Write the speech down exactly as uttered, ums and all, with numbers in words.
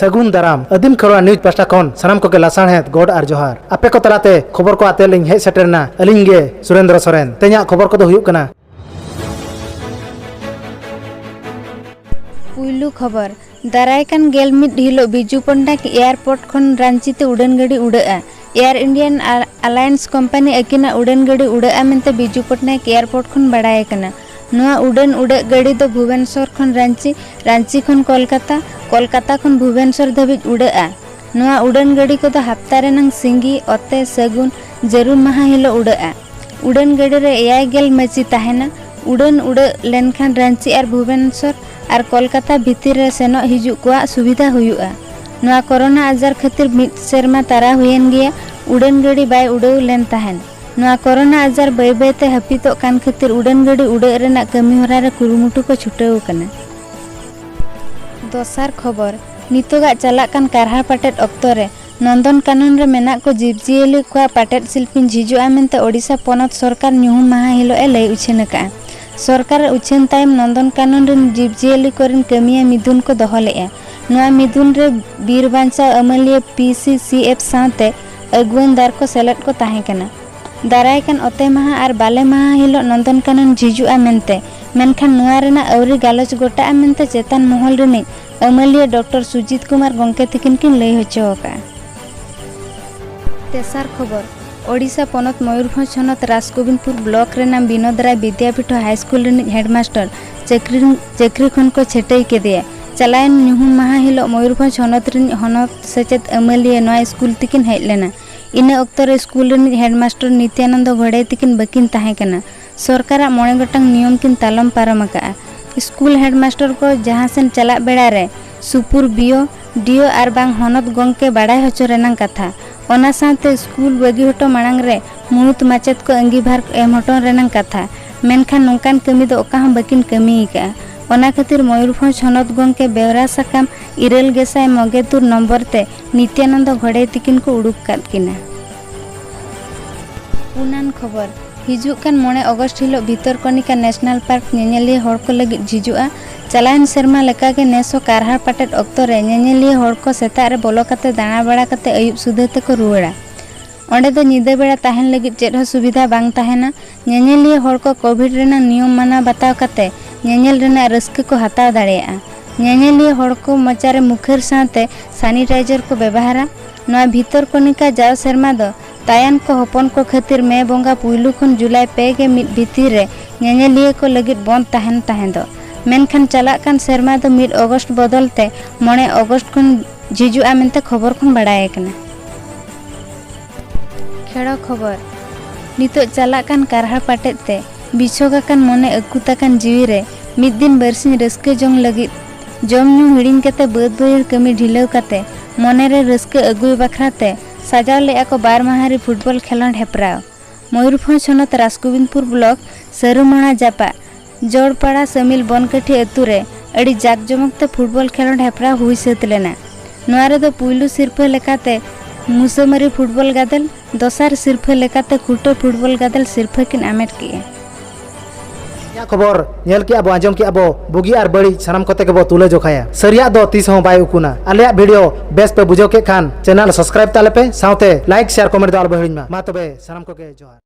ᱥᱟᱹᱜᱩᱱ ᱫᱟᱨᱟᱢ᱾ ᱟᱹᱫᱤᱢ ᱠᱷᱮᱨᱣᱟᱲ ᱱᱤᱭᱩᱡᱽ ᱯᱟᱦᱴᱟ ᱠᱷᱚᱱ ᱥᱟᱱᱟᱢ ᱠᱚᱜᱮ ᱞᱟᱥᱟᱲᱦᱮᱫ ᱜᱚᱰ ᱟᱨ ᱡᱚᱦᱟᱨ᱾ ᱟᱯᱮ ᱠᱚ ᱛᱟᱞᱟᱛᱮ ᱠᱷᱚᱵᱚᱨ ᱠᱚ ᱟᱛᱮ ᱞᱤᱧ ᱦᱮᱡ ᱥᱮᱴᱮᱨ ᱮᱱᱟ ᱟᱹᱞᱤᱧ ᱜᱮ ᱥᱩᱨᱮᱱᱫᱨᱚ ᱥᱚᱨᱮᱱ᱾ ᱛᱮᱦᱮᱧᱟᱜ ᱠᱷᱚᱵᱚᱨ ᱠᱚᱫᱚ ᱦᱩᱭᱩᱜ ᱠᱟᱱᱟ᱾ ᱯᱩᱭᱞᱩ ᱠᱷᱚᱵᱚᱨ, ᱫᱟᱨᱟᱭ ᱠᱟᱱ ᱜᱮᱞ ᱢᱤᱫ ᱦᱤᱞᱳᱜ ᱵᱤᱡᱩ ᱯᱚᱱᱰᱟ ᱮᱭᱟᱨᱯᱳᱨᱴ ᱠᱷᱚᱱ ᱨᱟᱸᱪᱤ ᱛᱮ ᱩᱰᱟᱹᱱ ᱜᱟᱹᱰᱤ ᱩᱰᱟᱹᱜᱼᱟ᱾ ᱮᱭᱟᱨ ᱤᱱᱰᱤᱭᱟᱱ ᱟᱨ ᱟᱞᱟᱭᱮᱱᱥ ᱠᱳᱢᱯᱟᱱᱤ ᱟᱹᱠᱤᱱᱟᱜ ᱩᱰᱟᱹᱱ ᱜᱟᱹᱰᱤ ᱩᱰᱟᱹᱜᱼᱟ ᱢᱮᱱᱛᱮ ᱵᱤᱡᱩ ᱯᱚᱴᱱᱟᱭᱮᱠ ᱮᱭᱟᱨᱯᱳᱨᱴ ᱠᱷᱚᱱ ᱵᱟᱲᱟᱭ ᱟᱠᱟᱱᱟ᱾ ᱱᱚᱣᱟ ᱩᱰᱟᱹᱱ ᱩᱰᱟᱹᱜ ᱜᱟᱹᱰᱤ ᱫᱚ ᱵᱷᱩᱵᱚᱱᱮᱥᱚᱨ ᱠᱷᱚᱱ ᱨᱟᱸᱪᱤ, ᱨᱟᱸᱪᱤ ᱠᱷᱚᱱ ᱠᱳᱞᱠᱟᱛᱟ, ᱠᱳᱞᱠᱟᱛᱟ ᱠᱷᱚᱱ ᱵᱷᱩᱵᱚᱱᱮᱥᱚᱨ ᱫᱷᱟᱹᱵᱤᱡ ᱩᱰᱟᱹᱜᱼᱟ᱾ ᱱᱚᱣᱟ ᱩᱰᱟᱹᱱ ᱜᱟᱹᱰᱤ ᱠᱚᱫᱚ ᱦᱟᱯᱛᱟ ᱨᱮᱱᱟᱝ ᱥᱤᱸᱜᱤ, ᱚᱛᱮ, ᱥᱟᱹᱜᱩᱱ, ᱡᱟᱹᱨᱩᱢ ᱢᱟᱦᱟ ᱦᱤᱞᱳᱜ ᱩᱰᱟᱹᱜᱼᱟ᱾ ᱩᱰᱟᱹᱱ ᱜᱟᱹᱰᱤ ᱨᱮ ᱮᱭᱟᱭ ᱜᱮᱞ ᱢᱟᱹᱪᱤ ᱛᱟᱦᱮᱱᱟ᱾ ᱩᱰᱟᱹᱱ ᱩᱰᱟᱹᱜ ᱞᱮᱱᱠᱷᱟᱱ ᱨᱟᱸᱪᱤ ᱟᱨ ᱵᱷᱩᱵᱚᱱᱮᱥᱚᱨ ᱟᱨ ᱠᱳᱞᱠᱟᱛᱟ ᱵᱷᱤᱛᱤᱨ ᱨᱮ ᱥᱮᱱᱚᱜ ᱦᱤᱡᱩᱜ ᱠᱚᱣᱟᱜ ᱥᱩᱵᱤᱫᱷᱟ ᱦᱩᱭᱩᱜᱼᱟ᱾ ᱱᱚᱣᱟ ᱠᱳᱨᱳᱱᱟ ᱟᱡᱟᱨ ᱠᱷᱟᱹᱛᱤᱨ ᱢᱤᱫ ᱥᱮᱨᱢᱟ ᱛᱟᱨᱟ ᱦᱩᱭᱮᱱ ᱜᱮᱭᱟ ᱩᱰᱟᱹᱱ ᱜᱟᱹᱰᱤ ᱵᱟᱭ ᱩᱰᱟᱹᱣ ᱞᱮᱱ ᱛᱟᱦᱮᱸᱱ᱾ ᱱᱚᱣᱟ ᱠᱳᱨᱳᱱᱟ ᱟᱡᱟᱨ ᱵᱟᱹᱭ ᱵᱟᱹᱭ ᱛᱮ ᱦᱟᱹᱯᱤᱫᱚᱜ ᱠᱟᱱ ᱠᱷᱟᱹᱛᱤᱨ ᱩᱰᱟᱹᱱ ᱜᱟᱹᱰᱤ ᱩᱰᱟᱹᱜ ᱨᱮᱱᱟᱜ ᱠᱟᱹᱢᱤ ᱦᱚᱨᱟ ᱨᱮ ᱠᱩᱨᱩᱢᱩᱴᱩ ᱠᱚ ᱪᱷᱩᱴᱟᱹᱣ ᱟᱠᱟᱱᱟ᱾ ᱫᱚᱥᱟᱨ ᱠᱷᱚᱵᱚᱨ, ᱱᱤᱛᱚᱜᱟᱜ ᱪᱟᱞᱟᱜ ᱠᱟᱱ ᱠᱟᱨᱦᱟᱲ ᱯᱟᱴᱮᱫ ᱚᱠᱛᱚ ᱨᱮ ᱱᱚᱱᱫᱚᱱ ᱠᱟᱱᱚᱱ ᱨᱮ ᱢᱮᱱᱟᱜ ᱠᱚ ᱡᱤᱵᱽᱡᱤᱭᱟᱹᱞᱤ ᱠᱚᱣᱟᱜ ᱯᱟᱴᱮᱫ ᱥᱤᱞᱯᱤᱧ ᱡᱷᱤᱡᱚᱜᱼᱟ ᱢᱮᱱᱛᱮ ᱳᱰᱤᱥᱟ ᱯᱚᱱᱚᱛ ᱥᱚᱨᱠᱟᱨ ᱧᱩᱦᱩᱢ ᱢᱟᱦᱟ ᱦᱤᱞᱳᱜ ᱮ ᱞᱟᱹᱭ ᱩᱪᱷᱟᱹᱱ ᱟᱠᱟᱫᱼᱟ᱾ ᱥᱚᱨᱠᱟᱨᱟᱜ ᱩᱪᱷᱟᱹᱱ ᱛᱟᱭᱚᱢ ᱱᱚᱱᱫᱚᱱ ᱠᱟᱱᱚᱱ ᱨᱮᱱ ᱡᱤᱵᱽᱡᱤᱭᱟᱹᱞᱤ ᱠᱚᱨᱮᱱ ᱠᱟᱹᱢᱤᱭᱟᱹ ᱢᱤᱫᱩᱱ ᱠᱚ ᱫᱚᱦᱚ ᱞᱮᱫᱼᱟ᱾ ᱱᱚᱣᱟ ᱢᱤᱫᱩᱱ ᱨᱮ ᱵᱤᱨ ᱵᱟᱧᱪᱟᱣ ᱟᱹᱢᱟᱹᱞᱤᱭᱟᱹ ᱯᱤ ᱥᱤ ᱥᱤ ᱮᱯᱷ ᱥᱟᱶᱛᱮ ᱟᱹᱜᱩᱣᱟᱹᱱ ᱫᱟᱨ ᱠᱚ ᱥᱮᱞᱮᱫ ᱠᱚ ᱛᱟᱦᱮᱸ ᱠᱟᱱᱟ᱾ ᱫᱟᱨᱟᱭ ᱠᱟᱱ ᱚᱛᱮ ᱢᱟᱦᱟ ᱟᱨ ᱵᱟᱞᱮ ᱢᱟᱦᱟ ᱦᱤᱞᱳᱜ ᱱᱚᱱᱫᱚᱱ ᱠᱟᱱᱚᱱ ᱡᱷᱤᱡᱚᱜᱼᱟ ᱢᱮᱱᱛᱮ, ᱢᱮᱱᱠᱷᱟᱱ ᱱᱚᱣᱟ ᱨᱮᱱᱟᱜ ᱟᱹᱣᱨᱤ ᱜᱟᱞᱚᱪ ᱜᱚᱴᱟᱜᱼᱟ ᱢᱮᱱᱛᱮ ᱪᱮᱛᱟᱱ ᱢᱚᱦᱚᱞ ᱨᱤᱱᱤᱡ ᱟᱹᱢᱟᱹᱞᱤᱭᱟᱹ ᱰᱚᱠᱴᱚᱨ ᱥᱩᱡᱤᱛ ᱠᱩᱢᱟᱨ ᱜᱚᱢᱠᱮ ᱛᱤᱠᱤᱱ ᱠᱤᱱ ᱞᱟᱹᱭ ᱦᱚᱪᱚ ᱟᱠᱟᱫᱼᱟ᱾ ᱛᱮᱥᱟᱨ ᱠᱷᱚᱵᱚᱨ, ᱳᱰᱤᱥᱟ ᱯᱚᱱᱚᱛ ᱢᱚᱭᱩᱨᱵᱷᱚᱸᱡᱽ ᱦᱚᱱᱚᱛ ᱨᱟᱥᱜᱳᱵᱤᱱᱫᱯᱩᱨ ᱵᱞᱚᱠ ᱨᱮᱱᱟᱜ ᱵᱤᱱᱳᱫ ᱨᱟᱭ ᱵᱤᱫᱽᱭᱟᱯᱤᱴᱷᱚ ᱦᱟᱭ ᱥᱠᱩᱞ ᱨᱤᱱᱤᱡ ᱦᱮᱰᱢᱟᱥᱴᱚᱨ ᱪᱟᱹᱠᱨᱤ, ᱪᱟᱹᱠᱨᱤ ᱠᱷᱚᱱ ᱠᱚ ᱪᱷᱟᱹᱴᱟᱹᱭ ᱠᱮᱫᱮᱭᱟ᱾ ᱪᱟᱞᱟᱣᱮᱱ ᱧᱩᱦᱩᱢ ᱢᱟᱦᱟ ᱦᱤᱞᱳᱜ ᱢᱚᱭᱩᱨᱵᱷᱚᱸᱡᱽ ᱦᱚᱱᱚᱛ ᱨᱤᱱᱤᱡ ᱦᱚᱱᱚᱛ ᱥᱮᱪᱮᱫ ᱟᱹᱢᱟᱹᱞᱤᱭᱟᱹ ᱱᱚᱣᱟ ᱥᱠᱩᱞ ᱛᱤᱠᱤᱱ ᱦᱮᱡ ᱞᱮᱱᱟ᱾ ᱤᱱᱟᱹ ᱚᱠᱛᱚ ᱨᱮ ᱥᱠᱩᱞ ᱨᱤᱱᱤᱡ ᱦᱮᱰᱢᱟᱥᱴᱚᱨ ᱱᱤᱛᱭᱟᱱᱚᱱᱫᱚ ᱜᱷᱚᱲᱮ ᱛᱤᱠᱤᱱ ᱵᱟᱹᱠᱤᱱ ᱛᱟᱦᱮᱸ ᱠᱟᱱᱟ᱾ ᱥᱚᱨᱠᱟᱨᱟᱜ ᱢᱚᱬᱮ ᱜᱚᱴᱟᱝ ᱱᱤᱭᱚᱢ ᱠᱤᱱ ᱛᱟᱞᱚᱢ ᱯᱟᱨᱚᱢ ᱟᱠᱟᱫᱼᱟ᱾ ᱥᱠᱩᱞ ᱦᱮᱰᱢᱟᱥᱴᱚᱨ ᱠᱚ ᱡᱟᱦᱟᱸ ᱥᱮᱱ ᱪᱟᱞᱟᱜ ᱵᱮᱲᱟ ᱨᱮ ᱥᱩᱯᱩᱨ ᱵᱤᱭᱳ, ᱰᱤᱭᱳ ᱟᱨ ᱵᱟᱝ ᱦᱚᱱᱚᱛ ᱜᱚᱢᱠᱮ ᱵᱟᱲᱟᱭ ᱦᱚᱪᱚ ᱨᱮᱱᱟᱝ ᱠᱟᱛᱷᱟ᱾ ᱚᱱᱟ ᱥᱟᱶᱛᱮ ᱥᱠᱩᱞ ᱵᱟᱹᱜᱤ ᱦᱚᱴᱚ ᱢᱟᱲᱟᱝ ᱨᱮ ᱢᱩᱬᱩᱛ ᱢᱟᱪᱮᱛ ᱠᱚ ᱟᱺᱜᱤᱵᱷᱟᱨ ᱮᱢ ᱦᱚᱴᱚ ᱨᱮᱱᱟᱝ ᱠᱟᱛᱷᱟ᱾ ᱢᱮᱱᱠᱷᱟᱱ ᱱᱚᱝᱠᱟᱱ ᱠᱟᱹᱢᱤ ᱫᱚ ᱚᱠᱟ ᱦᱚᱸ ᱵᱟᱹᱠᱤᱱ ᱠᱟᱹᱢᱤ ᱟᱠᱟᱫᱼᱟ᱾ ᱚᱱᱟ ᱠᱷᱟᱹᱛᱤᱨ ᱢᱚᱭᱩᱨᱵᱷᱚᱸᱡᱽ ᱦᱚᱱᱚᱛ ᱜᱚᱢᱠᱮ ᱵᱮᱣᱨᱟ ᱥᱟᱠᱟᱢ ᱤᱨᱟᱹᱞ ᱜᱮᱥᱟᱭ ᱢᱚᱜᱮ ᱛᱩᱨ ᱱᱚᱢᱵᱚᱨ ᱛᱮ ᱱᱤᱛᱭᱟᱱᱚᱱᱫᱚ ᱜᱷᱚᱲᱮ ᱛᱤᱠᱤᱱ ᱠᱚ ᱩᱰᱩᱠ ᱠᱟᱫ ᱠᱤᱱᱟ᱾ ᱯᱩᱱᱟᱱ ᱠᱷᱚᱵᱚᱨ, ᱦᱤᱡᱩᱜ ᱠᱟᱱ ᱢᱚᱬᱮ ᱚᱜᱚᱥᱴ ᱦᱤᱞᱚᱜ ᱵᱷᱤᱛᱚᱨᱠᱚᱱᱤᱠᱟ ᱱᱮᱥᱱᱟᱞ ᱯᱟᱨᱠ ᱧᱮᱧᱮᱞᱤᱭᱟᱹ ᱦᱚᱲ ᱠᱚ ᱞᱟᱹᱜᱤᱫ ᱡᱷᱤᱡᱚᱜᱼᱟ᱾ ᱪᱟᱞᱟᱣᱮᱱ ᱥᱮᱨᱢᱟ ᱞᱮᱠᱟᱜᱮ ᱱᱮᱥ ᱦᱚᱸ ᱠᱟᱨᱦᱟᱲ ᱯᱟᱴᱮᱫ ᱚᱠᱛᱚ ᱨᱮ ᱧᱮᱧᱮᱞᱤᱭᱟᱹ ᱦᱚᱲ ᱠᱚ ᱥᱮᱛᱟᱜ ᱨᱮ ᱵᱚᱞᱚ ᱠᱟᱛᱮ ᱫᱟᱬᱟ ᱵᱟᱲᱟ ᱠᱟᱛᱮ ᱟᱹᱭᱩᱵ ᱥᱩᱫᱷᱟᱹ ᱛᱮᱠᱚ ᱨᱩᱣᱟᱹᱲᱟ᱾ ᱚᱸᱰᱮ ᱫᱚ ᱧᱤᱫᱟᱹ ᱵᱮᱲᱟ ᱛᱟᱦᱮᱱ ᱞᱟᱹᱜᱤᱫ ᱪᱮᱫ ᱦᱚᱸ ᱥᱩᱵᱤᱫᱷᱟ ᱵᱟᱝ ᱛᱟᱦᱮᱱᱟ᱾ ᱧᱮᱧᱮᱞᱤᱭᱟᱹ ᱦᱚᱲ ᱠᱚ ᱠᱳᱵᱷᱤᱰ ᱨᱮᱱᱟᱜ ᱱᱤᱭᱚᱢ ᱢᱟᱱᱟᱣ ᱵᱟᱛᱟᱣ ᱠᱟᱛᱮ ᱧᱮᱧᱮᱞ ᱨᱮᱱᱟᱜ ᱨᱟᱹᱥᱠᱟᱹ ᱠᱚ ᱦᱟᱛᱟᱣ ᱫᱟᱲᱮᱭᱟᱜᱼᱟ᱾ ᱧᱮᱧᱮᱞᱤᱭᱟᱹ ᱦᱚᱲ ᱠᱚ ᱢᱚᱪᱟ ᱨᱮ ᱢᱩᱠᱷᱟᱹᱨ ᱥᱟᱶᱛᱮ ᱥᱟᱱᱤᱴᱟᱭᱡᱟᱨ ᱠᱚ ᱵᱮᱵᱚᱦᱟᱨᱟ᱾ ᱱᱚᱣᱟ ᱵᱷᱤᱛᱚᱨᱠᱚᱱᱤᱠᱟ ᱡᱟᱣ ᱥᱮᱨᱢᱟ ᱫᱚ ᱛᱟᱭᱟᱱ ᱠᱚ ᱦᱚᱯᱚᱱ ᱠᱚ ᱠᱷᱟᱹᱛᱤᱨ ᱢᱮ ᱵᱚᱸᱜᱟ ᱯᱩᱭᱞᱩ ᱠᱷᱚᱱ ᱡᱩᱞᱟᱭ ᱯᱮ ᱜᱮ ᱢᱤᱫ ᱵᱷᱤᱛᱤᱨ ᱨᱮ ᱧᱮᱧᱮᱞᱤᱭᱟᱹ ᱠᱚ ᱞᱟᱹᱜᱤᱫ ᱵᱚᱱᱫ ᱛᱟᱦᱮᱱ ᱛᱟᱦᱮᱸᱫᱚᱜ᱾ ᱢᱮᱱᱠᱷᱟᱱ ᱪᱟᱞᱟᱜ ᱠᱟᱱ ᱥᱮᱨᱢᱟ ᱫᱚ ᱢᱤᱫ ᱚᱜᱚᱥᱴ ᱵᱚᱫᱚᱞ ᱛᱮ ᱢᱚᱬᱮ ᱚᱜᱚᱥᱴ ᱠᱷᱚᱱ ᱡᱷᱤᱡᱚᱜᱼᱟ ᱢᱮᱱᱛᱮ ᱠᱷᱚᱵᱚᱨ ᱠᱷᱚᱱ ᱵᱟᱲᱟᱭ ᱟᱠᱟᱱᱟ᱾ ᱠᱷᱮᱲᱚ ᱠᱷᱚᱵᱚᱨ᱾ ᱱᱤᱛᱚᱜ ᱪᱟᱞᱟᱜ ᱠᱟᱱ ᱠᱟᱨᱦᱟᱲ ᱯᱟᱴᱮᱫ ᱛᱮ ᱵᱤᱪᱷᱚᱠ ᱟᱠᱟᱱ ᱢᱚᱱᱮ ᱟᱹᱠᱩᱛ ᱟᱠᱟᱱ ᱡᱤᱣᱤ ᱨᱮ ᱢᱤᱫ ᱫᱤᱱ ᱵᱟᱹᱨᱥᱤᱧ ᱨᱟᱹᱥᱠᱟᱹ ᱡᱚᱝ ᱞᱟᱹᱜᱤᱫ ᱡᱚᱢ ᱧᱩ ᱦᱤᱲᱤᱧ ᱠᱟᱛᱮ ᱵᱟᱹᱫᱽ ᱵᱟᱹᱭᱦᱟᱹᱲ ᱠᱟᱹᱢᱤ ᱰᱷᱤᱞᱟᱹᱣ ᱠᱟᱛᱮ ᱢᱚᱱᱮ ᱨᱮ ᱨᱟᱹᱥᱠᱟᱹ ᱟᱹᱜᱩᱭ ᱵᱟᱠᱷᱨᱟ ᱛᱮ ᱥᱟᱡᱟᱣ ᱞᱮᱫᱼᱟ ᱠᱚ ᱵᱟᱨ ᱢᱟᱦᱟ ᱨᱮ ᱯᱷᱩᱴᱵᱚᱞ ᱠᱷᱮᱞᱚᱸᱰ ᱦᱮᱯᱨᱟᱣ᱾ ᱢᱚᱭᱩᱨᱵᱷᱚᱸᱡᱽ ᱦᱚᱱᱚᱛ ᱨᱟᱥᱜᱳᱵᱤᱱᱫᱯᱩᱨ ᱵᱞᱚᱠ ᱥᱟᱹᱨᱩᱢᱚᱲᱟ ᱡᱟᱯᱟᱜ ᱡᱚᱲᱯᱟᱲᱟ ᱥᱟᱹᱢᱤᱞ ᱵᱚᱱᱠᱟᱹᱴᱷᱤ ᱟᱹᱛᱩ ᱨᱮ ᱟᱹᱰᱤ ᱡᱟᱠ ᱡᱚᱢᱚᱠ ᱛᱮ ᱯᱷᱩᱴᱵᱚᱞ ᱠᱷᱮᱞᱚᱸᱰ ᱦᱮᱯᱨᱟᱣ ᱦᱩᱭ ᱥᱟᱹᱛ ᱞᱮᱱᱟ᱾ ᱱᱚᱣᱟ ᱨᱮᱫᱚ ᱯᱩᱭᱞᱩ ᱥᱤᱨᱯᱷᱟᱹ ᱞᱮᱠᱟᱛᱮ ᱢᱩᱥᱟᱹᱢᱟᱹᱨᱤ ᱯᱷᱩᱴᱵᱚᱞ ᱜᱟᱫᱮᱞ, ᱫᱚᱥᱟᱨ ᱥᱤᱨᱯᱷᱟᱹ ᱞᱮᱠᱟᱛᱮ ᱠᱷᱩᱴᱟᱹ ᱯᱷᱩᱴᱵᱚᱞ ᱜᱟᱫᱮᱞ ᱥᱤᱨᱯᱷᱟᱹ ᱠᱤᱱ ᱟᱢᱮᱴ ᱠᱮᱜᱼᱟ᱾ ᱤᱧᱟᱹᱜ ᱠᱷᱚᱵᱚᱨ ᱧᱮᱞ ᱠᱮᱜᱼᱟ ᱵᱚ, ᱟᱸᱡᱚᱢ ᱠᱮᱜᱼᱟ ᱵᱚ, ᱵᱩᱜᱤ ᱟᱨ ᱵᱟᱹᱲᱤᱡ ᱥᱟᱱᱟᱢ ᱠᱚᱛᱮ ᱜᱮᱵᱚ ᱛᱩᱞᱟᱹ ᱡᱚᱠᱷᱟᱭᱟ᱾ ᱥᱟᱹᱨᱤᱭᱟᱜ ᱫᱚ ᱛᱤᱥ ᱦᱚᱸ ᱵᱟᱭ ᱩᱠᱩᱱᱟ᱾ ᱟᱞᱮᱭᱟᱜ ᱵᱷᱤᱰᱤᱭᱳ ᱵᱮᱥ ᱯᱮ ᱵᱩᱡᱷᱟᱹᱣ ᱠᱮᱫ ᱠᱷᱟᱱ ᱪᱮᱱᱮᱞ ᱥᱟᱵᱥᱠᱨᱟᱭᱤᱵ ᱛᱟᱞᱮ ᱯᱮ, ᱥᱟᱶᱛᱮ ᱞᱟᱭᱤᱠ, ᱥᱮᱭᱟᱨ, ᱠᱚᱢᱮᱱᱴ ᱫᱚ ᱟᱞᱚ ᱯᱮ ᱦᱤᱲᱤᱧ ᱢᱟ᱾ ᱢᱟ ᱛᱚᱵᱮ ᱥᱟᱱᱟᱢ ᱠᱚᱜᱮ ᱡᱚᱦᱟᱨ᱾